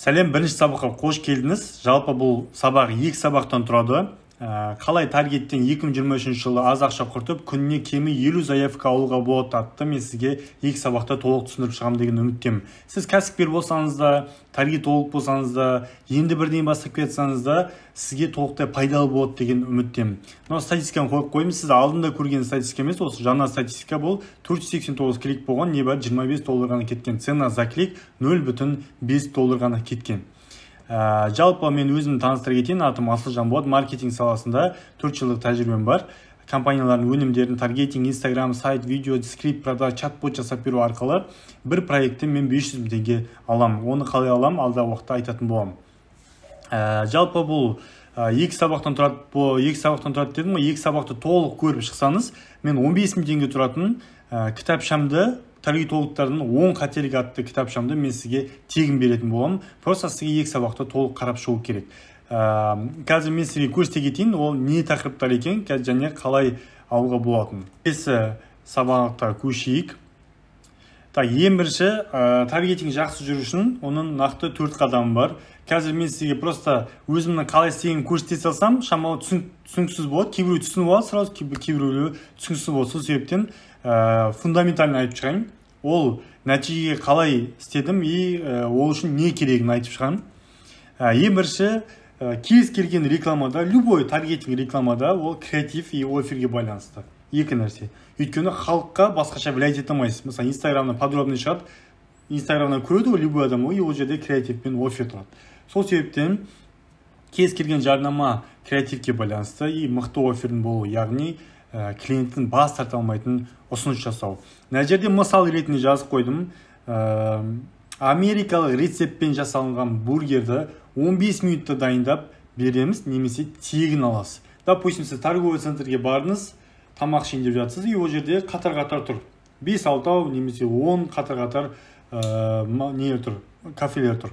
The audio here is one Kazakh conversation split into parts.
Сәлем, бірінші сабаққа қош келдіңіз. Жалпы бұл сабақ екі сабақтан тұрады. Қалай таргеттен 2023 жылы аз ақша құртып, күніне кемі 50 заявка алуға болады атты мен сізге екі сабақта толық түсіндіріп шығамын деген үміттемін. Сіз кәсіпкер болсаңыз да, таргетолог болсаңыз да, енді бірден бастап кетсеңіз да, сізге толықтай пайдалы болады деген үміттемін. Мынау статистиканы қойып қойдым. Сіз алдында көрген статистика емес, осы жаңа статистика. Бұл 489 клик болған, небәрі 25 доллар ғана кеткен. Цена за клик 0,5 доллар ғана кеткен. Жалпы мен өзімді таныстыра кетейін. Атым Асылжан болады. Маркетинг саласында 4 жылдық тәжірибем бар. Компаниялардың өнімдерін таргетинг, инстаграм, сайт, видео, скрипт, продаж, чат-бот жасап беру арқылы бір проектте мен 500 мың теңге аламын. Оны қалай аламын, алдағы уақытта айтатын боламын. Жалпы бұл екі сабақтан тұрады. Бұл екі сабақтан тұрады дедім ғой. Екі сабақты толық көріп шықсаңыз, мен 15 мың теңге тұратын кітапшамды, таргетологтардың 10 қателік атты кітапшамды мен сізге тегін беретін боламын. Просто сізге екі сабақты толық қарап шығу керек. Қазір мен сізге көрсете кетейін, ол не тақырыптар екен және қалай алуға болатынын. Келесі сабаққа көшейік. Так, ең бірінші, таргетинг жақсы жүру үшін оның нақты 4 қадамы бар. Қазір мен сізге просто өзімнің қалай істегенімді көрсете салсам, шамалы түсініксіз болады. Кейбіреу түсініп алады сразу, кейбіреулері түсініксіз болады. Сол себептен фундаментально айтып шығайын. Ол нәтижеге қалай істедім и ол үшін не керегін айтып шығамын. Ең бірінші, кез келген рекламада, любой таргетинг рекламада ол креатив и офферге байланысты. Екі нәрсе. Өйткені халыққа басқаша влиять ете алмайсыз. Мысалы, инстаграмда подробный шығады, инстаграмнан көреді ғой любой адам, и ол жерде креатив пен оффер тұрады. Сол себептен кез келген жарнама креативке байланысты и мықты оффердің болуы, яғни клиенттің бас тарта алмайтын ұсыныс жасау. Мына жерде мысал ретінде жазып қойдым. Америкалық рецептпен жасалынған бургерді 15 минутта дайындап береміз немесе тегін аласыз. Допустим, сіз торговый центрге бардыңыз, тамақ ішейін деп жатсыз, и ол жерде қатар-қатар тұр. 5-6 немесе 10 қатар-қатар не тұр, кафелер тұр.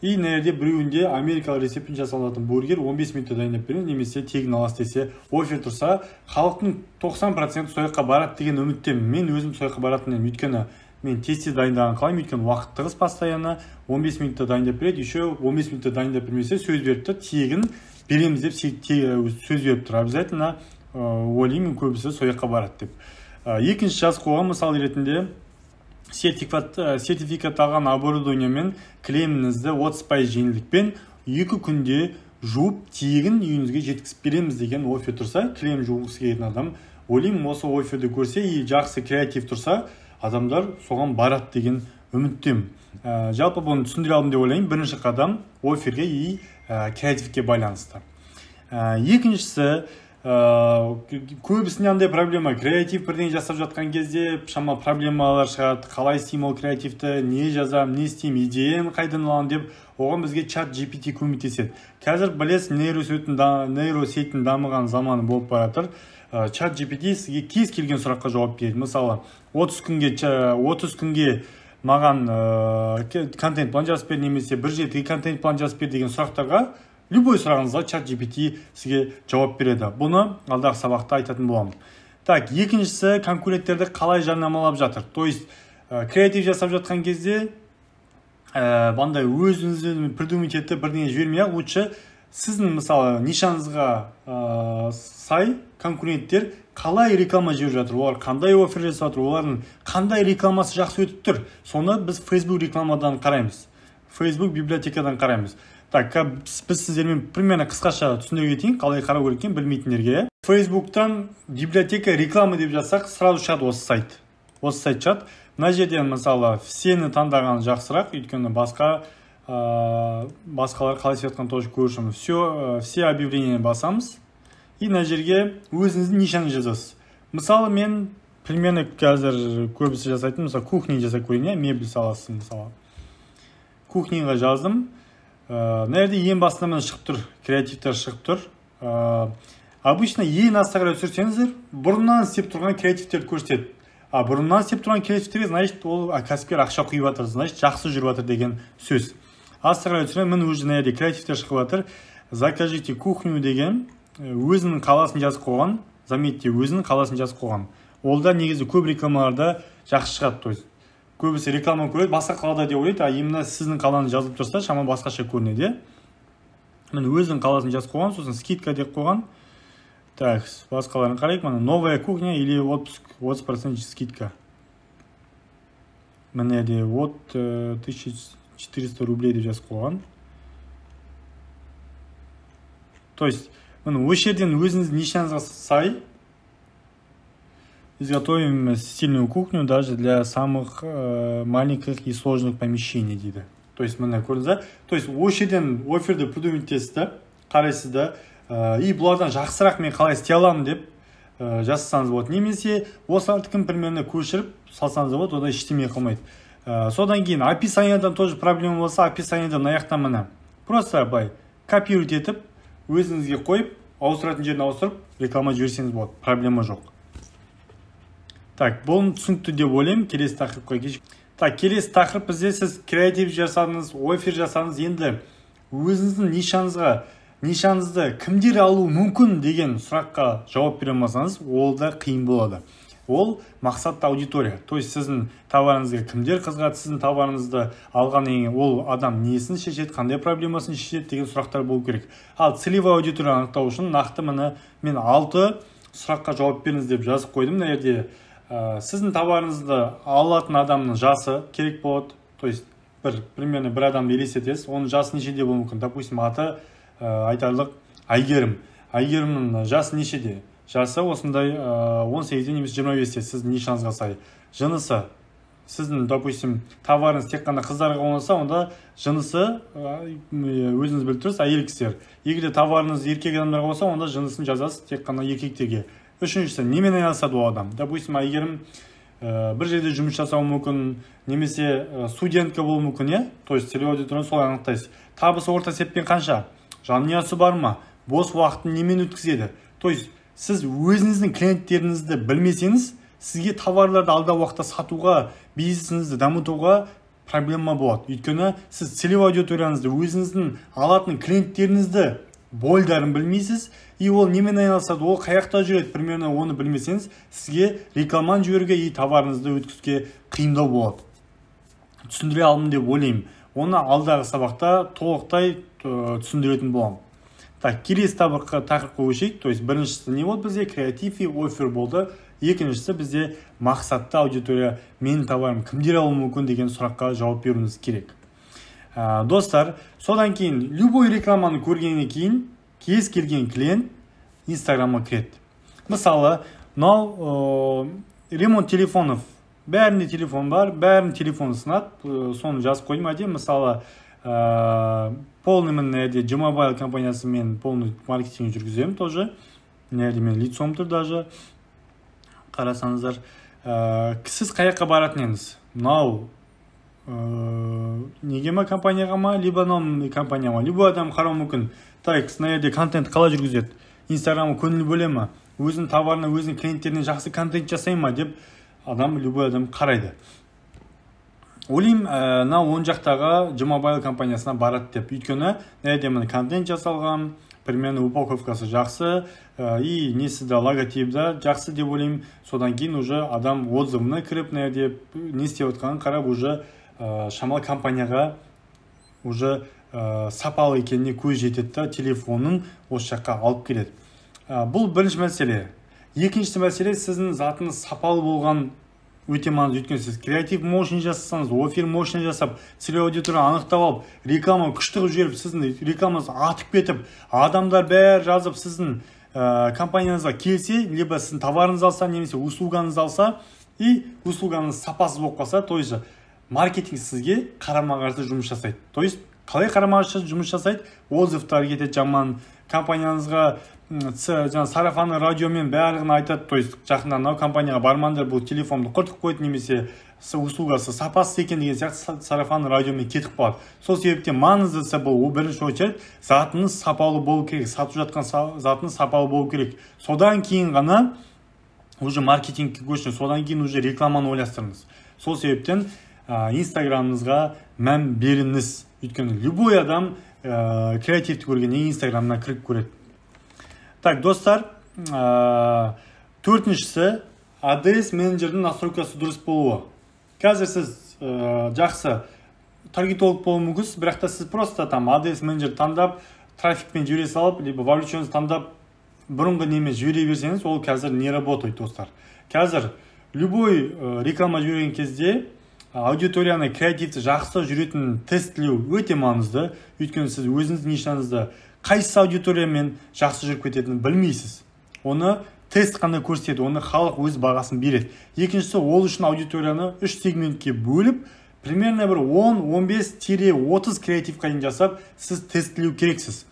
И мына жерде біреуінде америкалық рецептпен жасалатын бургер 15 минутта дайындап береміз немесе тегін аласыз десе, оффер тұрса, халықтың 90% сол жаққа барады деген үміттемін. Мен өзім сол жаққа баратын едім, өйткені мен тез-тез дайындаған қалаймын, өйткені уақыт тығыз постоянно. 15 минутта дайындап береді, еще 15 минутта дайындап бермесе, сөз беріп тұр, тегін береміз деп сөз беріп тұр. Обязательно ойлаймын, көбісі сол жаққа барады деп. Екінші жазып қойған мысал ретінде сертификатталған оборудованиемен кілеміңізді 30% жеңілдікпен 2 күнде жуып тегін үйіңізге жеткізіп береміз деген оффер тұрса, кілем жуғысы келетін адам, ойлаймын, осы офферді көрсе и жақсы креатив тұрса, адамдар соған барады деген үміттемін. Жалпы бұны түсіндіре алдым деп ойлаймын. Бірінші қадам офферге и креативке байланысты. Екіншісі, көбісінде андай проблема, креатив бірдеңе жасап жатқан кезде шама проблемалар шығады. Қалай істеймін ол креативті, не жазамын, не істеймін, идеяны қайдан аламын деп, оған бізге чат GPT көмектеседі. Қазір білесіз, нейросеттің дамыған заманы болып бара жатыр. Чат GPT сізге кез келген сұраққа жауап береді. Мысалы, 30 күнге маған контент план жазып бер немесе бір жетіге контент план жазып бер деген сұрақтарға, любой сұрағыңызға чат GPT сізге жауап береді. Бұны алдағы сабақта айтатын боламын. Так, екіншісі, конкуренттерді қалай жарнамалап жатыр. То есть, креатив жасап жатқан кезде, бұндай өзіңізді придумать етіп бірдеңе жібермей-ақ, лучше сіздің, мысалы, нишаңызға сай конкуренттер қалай реклама жіберіп жатыр, олар қандай оффер жасап жатыр, олардың қандай рекламасы жақсы өтіп тұр. Соны біз Facebook рекламадан қараймыз. Facebook библиотекадан қараймыз. Так, біз сіздермен примерно қысқаша түсіндіре кетейін, қалай қарау керек екенін білмейтіндерге. Facebook'тан библиотека реклама деп жазсақ, сразу шығады осы сайт. Осы сайт шығады. Мына жерден, мысалы, всені таңдаған жақсырақ, өйткені басқалар қалай істеп жатқанын тоже көру үшін. Все объявление басамыз. И мына жерге өзіңіздің нишаңызды жазасыз. Мысалы, мен примерно қазір көбісі жасайтын, мысалы, кухня жасап көрейін, иә, мебель саласы, мысалы. Кухняға жаздым. Мына жерде ең басында міне шығып тұр, креативтер шығып тұр. Обычно ең астына қарай түсірсеңіздер, бұрыннан істеп тұрған креативтерді көрсетеді. А бұрыннан істеп тұрған креативтерге, значит, ол кәсіпкер ақша құйып жатыр, значит, жақсы жүріп жатыр деген сөз. Астына қарай түсіремін, міне уже мына жерде креативтер шығып жатыр. Закажите кухню деген өзінің қаласын жазып қойған, заметьте, өзінің қаласын жазып қойған. Ол да негізі көп рекламаларда жақсы шығады, то есть Көбісі реклама көреді, басқа қалада деп ойлайды, а именно сіздің қаланы жазылып тұрса, шама басқаша көрінеді. Міне, өзінің қаласын жазып қойған, сосын скидка деп қойған. Так, басқаларын қарайық. Міне, новая кухня или отпуск, 30% скидка. Міне де от 1400 рублей деп жазып қойған. То есть, міне, осы жерден өзіңіздің нишаңызға сай изготовим стильную кухню даже для самых маленьких и сложных помещений дейді. То есть, міне, көрдіңіз ба? То есть, осы жерден оферді придумать етесіз да, қарайсыз да, и бұлардан жақсырақ мен қалай істей аламын деп жазсаңыз болады. Немесе осылардікін примерно көшіріп салсаңыз болады, одан ештеме қылмайды. Содан кейін описаниядан тоже проблема болса, описаниядан мына жақтан міне просто былай копировать етіп, өзіңізге қойып, ауыстыратын жерін ауыстырып, реклама жіберсеңіз болады, проблема жоқ. Так, бұл түсінікті деп ойлаймын. Келесі тақырыпқа кеш. Так, келесі тақырып бізде сіз креатив жасадыңыз, офер жасадыңыз, енді өзіңіздің нишаңызды кімдер алуы мүмкін деген сұраққа жауап бере алмасаңыз, ол да қиын болады. Ол мақсатты аудитория. То есть сіздің товарыңызға кімдер қызығады, сіздің товарыңызды алғаннан кейін ол адам несін шешеді, қандай проблемасын шешеді деген сұрақтар болу керек. Ал целевой аудиторияны анықтау үшін нақты міне мен 6 сұраққа жауап беріңіз деп жазып қойдым. Мына жерде сіздің товарыңызды алатын адамның жасы керек болады. То есть бір примерно бір адамды елестетесіз, оның жасы нешеде болуы мүмкін. Допустим, аты айтарлық Әйгерім. Әйгерімнің жасы нешеде? Жасы осындай 18-де немесе 25-те, сіздің нишаңызға сай. Жынысы, сіздің, допустим, товарыңыз тек қана қыздарға болса, онда жынысы өзіңіз біліп тұрсыз, әйел кісілер. Егер де товарыңыз еркек адамдарға болса, онда жынысын жазасыз тек қана еркектерге. Үшіншісі, немен айналысады ол адам? Допустим, Әйгерім бір жерде жұмыс жасауы мүмкін, немесе студентка болуы мүмкін, иә? То есть целевой аудиторияны солай анықтайсыз. Табысы орта есеппен қанша? Жанұясы бар ма? Бос уақытын немен өткізеді? То есть сіз өзіңіздің клиенттеріңізді білмесеңіз, сізге товарларды алдағы уақытта сатуға, бизнесіңізді дамытуға проблема болады. Өйткені сіз целевой аудиторияңызды, өзіңіздің алатын клиенттеріңізді больдарын білмейсіз, и ол немен айналысады, ол қаяқта жүреді, примерно оны білмесеңіз, сізге рекламаны жіберуге и товарыңызды өткізуге қиындау болады. Түсіндіре алдым деп ойлаймын. Оны алдағы сабақта толықтай түсіндіретін боламын. Так, келесі тақырыпқа көшейік. То есть біріншісі не болды бізде? Креатив и офер болды. Екіншісі бізде мақсатты аудитория, менің товарым кімдер алуы мүмкін деген сұраққа жауап беруіңіз керек. Достар, содан кейін любой рекламаны көргеннен кейін кез келген клиент Инстаграмға кіреді. Мысалы, мынау ремонт телефонов, бәрінде телефон бар, бәрінің телефоны сынады, соны жазып қойдым әдемі. Мысалы, полный мына жерде Gmobile компаниясымен полный маркетинг жүргіземін тоже. Мына жерде менің лицом тұр даже. Қарасаңыздар, сіз қай жаққа баратын едіңіз? Мынау неге ма, компанияға ма, либо мынау компанияға ма? Любой адам қарауы мүмкін. Так, мына жерде контент қалай жүргізеді? Инстаграмға көңіл бөле ма? Өзінің товарына, өзінің клиенттеріне жақсы контент жасай ма деп адам, любой адам қарайды. Ойлаймын, мынау оң жақтағы Gmobile компаниясына барады деп. Өйткені мына жерде міне контент жасалған, примерно упаковкасы жақсы, и несі де, логотип да жақсы деп ойлаймын. Содан кейін уже адам отзывына кіріп, мына жерде не істеп жатқанын қарап, уже шамалы компанияға уже сапалы екеніне көз жетеді да, телефонын осы жаққа алып келеді. Бұл бірінші мәселе. Екінші мәселе, сіздің затыңыз сапалы болған өте маңызды. Өйткені сіз креатив мощный жасасаңыз, офер мощный жасап, целевой аудиторияны анықтап алып, реклама күшті қылып жіберіп, сіздің рекламаңыз атып кетіп, адамдар бәрі жазып сіздің компанияңызға келсе, либо сіздің товарыңызды алса, немесе услугаңызды алса, и услугаңыз сапасыз болып қалса, то есть маркетинг сізге қарама-қарсы жұмыс жасайды. То есть қалай қарама-қарсы жұмыс жасайды? Отзывтар кетеді жаман, компанияңызға жаңа сарафанный радиомен барлығын айтады. То есть жақында анау компанияға бармаңдар, бұл телефонды құртып қойды, немесе услугасы сапасыз екен деген сияқты сарафанный радиомен кетіп қалады. Сол себептен маңыздысы бұл, бірінші очередь затыңыз сапалы болу керек, сатып жатқан затыңыз сапалы болу керек. Содан кейін ғана уже маркетингке көшіңіз, содан кейін уже рекламаны ойластырыңыз. Сол себептен Инстаграмыңызға мән беріңіз. Өйткені любой адам креативті көргеннен Инстаграмына кіріп көреді. Так, достар, төртіншісі, адрес менеджердің настройкасы дұрыс болуы. Қазір сіз жақсы таргетолог болуы мүмкінсіз, бірақ та сіз просто там ADS менеджер таңдап, трафикпен жібере салып, либо вовлеченность таңдап, бұрынғы немен жібере берсеңіз, ол қазір не работает, достар. Қазір любой реклама жіберген кезде аудиторияны, креативті жақсы жүретін тестілеу өте маңызды. Өйткені сіз өзіңіздің нишаңызды қайсы аудиториямен жақсы жүріп кететінін білмейсіз. Оны тест қана көрсетеді, оны халық өз бағасын береді. Екіншісі, ол үшін аудиторияны үш сегментке бөліп, примерно бір 10-15-30 креативқа дейін жасап, сіз тестілеу керексіз.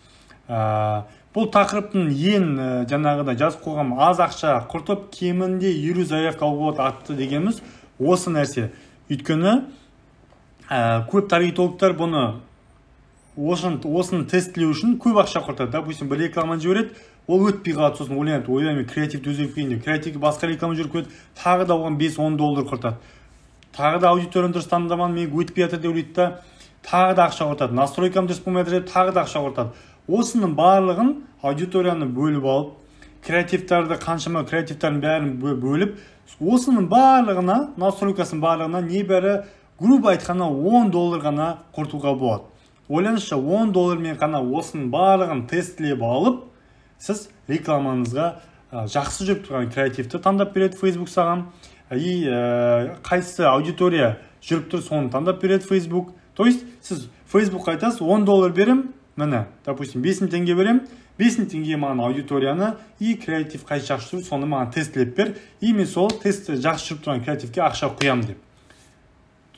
Бұл тақырыптың ең жаңағыдай жазып қойған аз ақша құртып, кемінде 50 заявка алуға болады атты дегеніміз осы нәрсе. Өйткені көп таргетологтар бұны осыны тестілеу үшін көп ақша құртады. Допустим, бір рекламаны жібереді, ол өтпей қалады, сосын ойланады: ойбай, мен креативті өзгертіп кетейін деп. Креативке басқа реклама жіберіп қояды, тағы да оған 5-10 доллар құртады. Тағы да аудиторияны дұрыс таңдамадым, мен өтпей жатыр деп ойлайды да, тағы да ақша құртады. Настройкам дұрыс болмай жатыр деп тағы да ақша құртады. Осының барлығын аудиторияны бөліп алып, креативтарды, қаншама креативтардың бәрін бөліп, осының барлығына, настройкасының барлығына небәрі, грубо айтқанда, 10 доллар ғана құртуға болады. Ойлаңызшы, 10 доллармен ғана осының барлығын тестілеп алып, сіз рекламаңызға жақсы жүріп тұрған креативті таңдап береді Facebook саған, и қайсы аудитория жүріп тұр, соны таңдап береді Facebook. То есть сіз Facebookқа айтасыз: 10 доллар берем, міне, допустим, 5000 теңге берем, 5000 теңге маған аудиторияны и креатив қайсы жақсы жүр, соны маған тестілеп бер, и мен сол тест жақсы жүріп тұрған креативке ақша құямын деп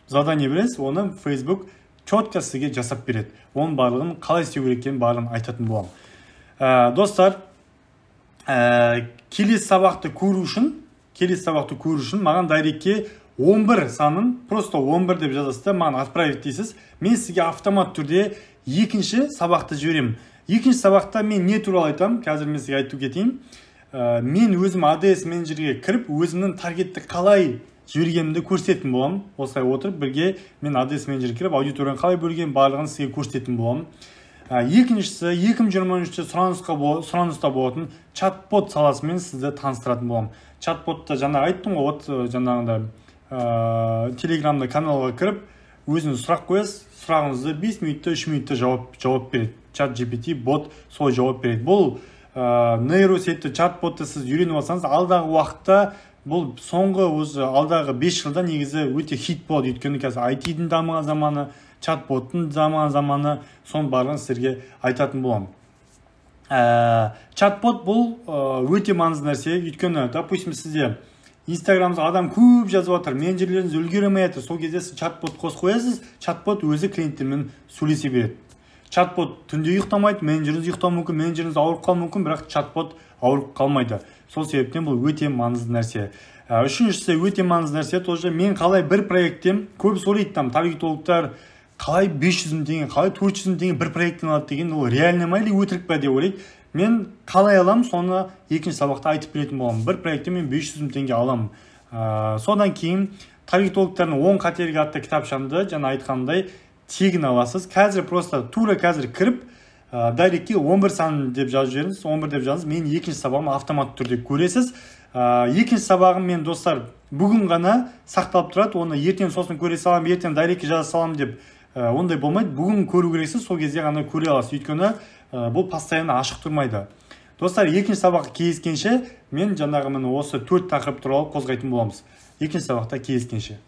задание бересіз. Оны Facebook четко сізге жасап береді. Оның барлығын қалай істеу керек екенін барлығын айтатын боламын. Достар, келесі сабақты көру үшін маған директке 11 санын, просто 11 деп жазасыз да, маған отправить дейсіз. Мен сізге автомат түрде екінші сабақты жіберемін. Екінші сабақта мен не туралы айтамын, қазір мен сізге айтып кетейін. Мен өзім ADS менеджерге кіріп, өзімнің таргетті қалай жібергенімді көрсететін боламын. Осылай отырып бірге мен ADS менеджерге кіріп, аудиторияны қалай бөлгенін барлығын сізге көрсететін боламын. Екіншісі, 2023 сұраныста болатын чат-бот саласымен сізді таныстыратын боламын. Чат-ботта жаңа айттым ғой, вот жаңағыдай телеграмда каналға кіріп, өзіңіз сұрақ қоясыз, сұрағыңызды 5 минутта, 3 минутта жауап береді. Чат GPT бот солай жауап береді. Бұл нейросетті, чат ботты сіз үйреніп алсаңыз, алдағы уақытта бұл соңғы уже алдағы 5 жылда негізі өте хит болады. Өйткені қазір IT-дің дамыған заманы, чат боттың дамыған заманы, соның барлығын сіздерге айтатын боламын. Чат бот бұл өте маңызды нәрсе. Өйткені, допустим, сізде инстаграмыңызға адам көп жазып жатыр, менеджерлеріңіз үлгере алмай жатыр. Сол кезде сіз чат бот қосып қоясыз, чат бот өзі клиенттермен сөйлесе береді. Чат бот түнде ұйықтамайды. Менеджеріңіз ұйықтауы мүмкін, менеджеріңіз ауырып қалуы мүмкін, бірақ чат бот ауырып қалмайды. Сол себептен бұл өте маңызды нәрсе. Үшіншісі, өте маңызды нәрсе тоже, мен қалай бір проекттен, көбісі ойлайды, там таргетологтар қалай 500 мың теңге, қалай 400 мың теңге бір проекттен алады деген, ол реально ма или өтірік па деп ойлайды. Мен қалай аламын, соны екінші сабақта айтып беретін боламын. Бір проекттен мен 500 мың теңге аламын. Содан кейін таргетологтардың 10 қателігі атты кітапшамды, жаңа айтқанымдай, тегін аласыз. Қазір просто тура қазір кіріп, директке 11 сан деп жазып жіберіңіз, 11 деп жазыңыз, мен екінші сабағымды автоматты түрде көресіз. Екінші сабағым мен, достар, бүгін ғана сақталып тұрады. Оны ертең сосын көре саламын, ертең директке жаза саламын деп, ондай болмайды. Бүгін көру керексіз, сол кезде ғана көре аласыз. Өйткені бұл постоянно ашық тұрмайды. Достар, екінші сабаққа кездескенше. Мен жаңағы, міне, осы төрт тақырып туралы қозғайтын боламыз. Екінші сабақта кездескенше.